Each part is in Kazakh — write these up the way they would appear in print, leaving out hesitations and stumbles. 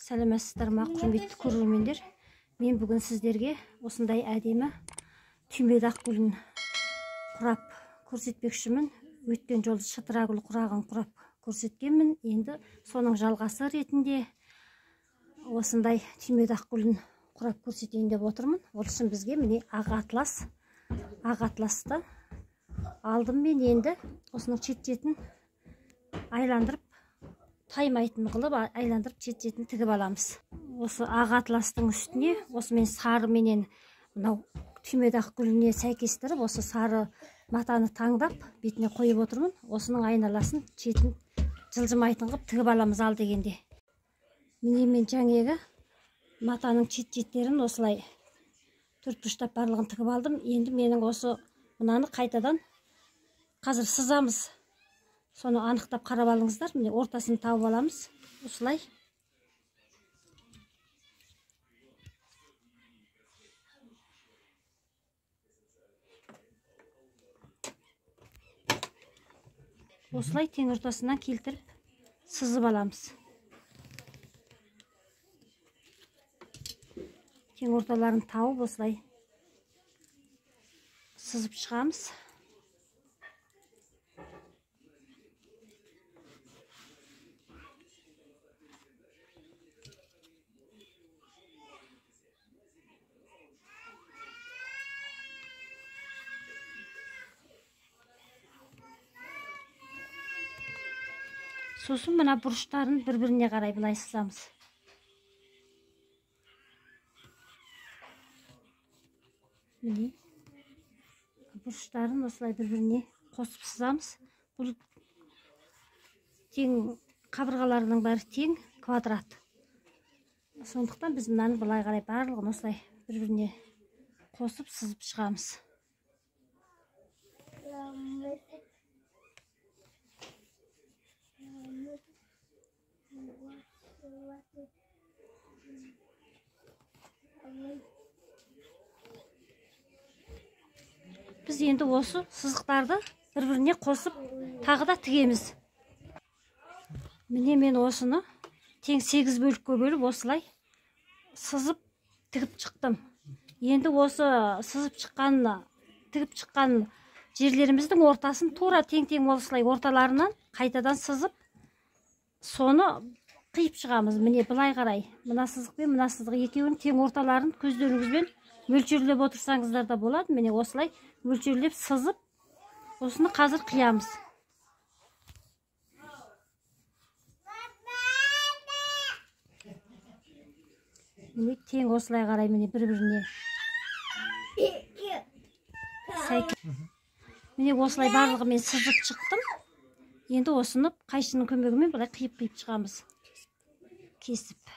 Сәлеметсіздер ме, құрметті көрермендер? Мен бүгін сіздерге осындай әдемі түймедақ гүлін құрап көрсетпекшімін. Өткен жолы шытырагүл құрағын құрап көрсеткенмін. Енді соның жалғасы ретінде осындай түймедақ гүлін құрап көрсетейін деп отырмын. Ол үшін бізге міне ақ атлас, ақ атласты алдым мен. Енді осының шет-шетін айландырып, таймайтын қылып айландырып шет-шетін тігіп аламыз. Осы ақ атластың үстіне осымен сары менен мынау түймедақ гүліне сәйкестіріп осы сары матаны таңдап бетіне қойып отырмын. Осының айналасын шетін жылжымайтын қылып тігіп аламыз ал дегенде. Міне мен жаңағы матаның шет-шеттерін осылай төрт бұрыштап барлығын тігіп алдым. Енді менің осы мынаны қайтадан қазір сызамыз. Соны анықтап қарап алыңыздар. Міне ортасын тауып аламыз. Осылай. Осылай тең ортасынан келтіріп сызып аламыз. Тең орталарын тауып осылай сызып шығамыз. Сосын мына бұрыштарын бір-біріне қарай былай сызамыз. Міне бұрыштарын осылай бір-біріне қосып сызамыз. Бұл тең қабырғаларының бәрі тең квадрат. Сондықтан біз мынаны былай қарай барлығын осылай бір-біріне қосып сызып шығамыз. Біз енді осы сызықтарды бір-біріне қосып тағы да тігеміз. Міне мен осыны тең 8 бөлікке бөліп осылай сызып тігіп шықтым. Енді осы сызып шыққан, тігіп шыққан жерлеріміздің ортасын тура тең-тең осылай орталарынан қайтадан сызып соны қиып шығамыз. Міне былай қарай мына сызық пен мына сызық екеуінің тең орталарын көздеріңізбен мөлшерлеп отырсаңыздар да болады. Міне осылай мөлшерлеп сызып осыны қазір қиямыз. Міне тең осылай қарай міне бір-біріне сәйкес. Міне осылай барлығы мен сызып шықтым. Енді осыны қайшының көмегімен былай қиып-қиып шығамыз. Кесіп.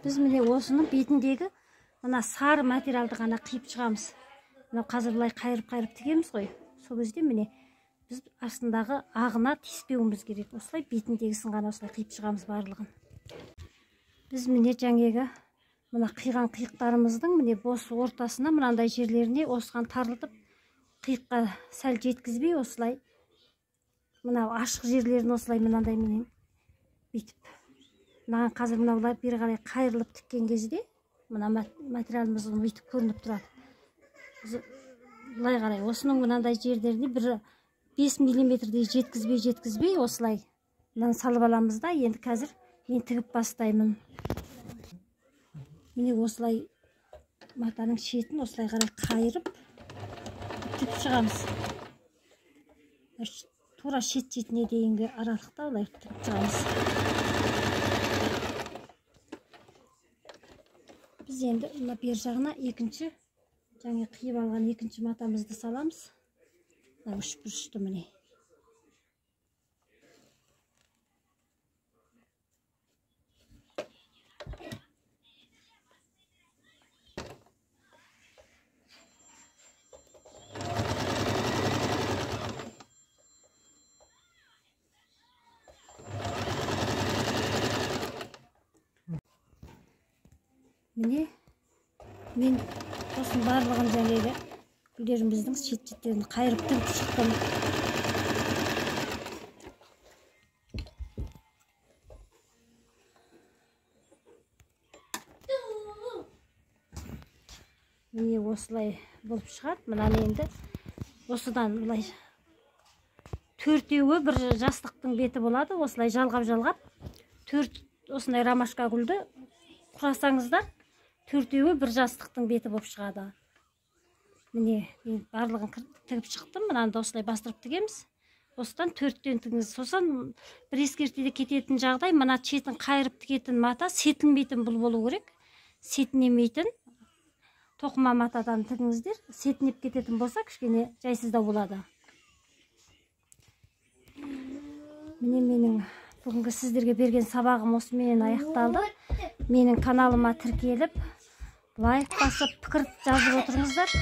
Біз міне осының бетіндегі мына сары материалды ғана қиып шығамыз. Мына қазір былай қайырып-қайырып тігеміз ғой. Сол кезде міне біз астындағы ағына тиіспеуіміз керек. Осылай бетіндегісін ғана осылай қиып шығамыз барлығын. Біз міне жаңағы мына қиған қиықтарымыздың міне бос ортасына мынандай жерлеріне осыған тарылтып қиыққа сәл жеткізбей осылай мынау ашық жерлерін осылай мынандай менен бүйтіп мынаған қазір мынаулар бері қарай қайырылып тіккен кезде мына материалымыз бүйтіп көрініп тұрады. Былай қарай осының мынандай жерлеріне бір 5 миллиметрдей жеткізбей осылай мынаны салып аламыз да. Енді қазір мен тігіп бастаймын. Міне осылай матаның шетін осылай қарай қайырып тігіп шығамыз. Тура шет шетіне дейінгі аралықта олай тігіп шығамыз. Біз енді мына бер жағына екінші жаңа қиып алған екінші матамызды саламыз. Мына үш бұрышты міне. Міне мен осының барлығын жаңағы гүлдеріміздің шет-шеттерін қайырып тігіп шықтым. Міне, осылай болып шығады. Мынаны енді осыдан былай төртеуі бір жастықтың беті болады. Осылай жалғап-жалғап төрт осындай ромашка гүлді құрасаңыздар, төртеуі бір жастықтың беті болып шығады. Міне, мен барлығын тігіп шықтым. Мынаны да осылай бастырып тігеміз. Осыдан төрттен тігіңіз. Сосын бір ескерте кететін жағдай, мына шетін қайырып тігетін мата сетінбейтін бұл болу керек. Сетінемейтін тоқыма матадан тігіңіздер. Сетінеп кететін болса, кішкене жайсыздау болады. Міне, менің бүгінгі сіздерге берген сабағым осымен аяқталды. Менің каналыма тіркеліп, лайк басып, пікір жазып отырыңыздар.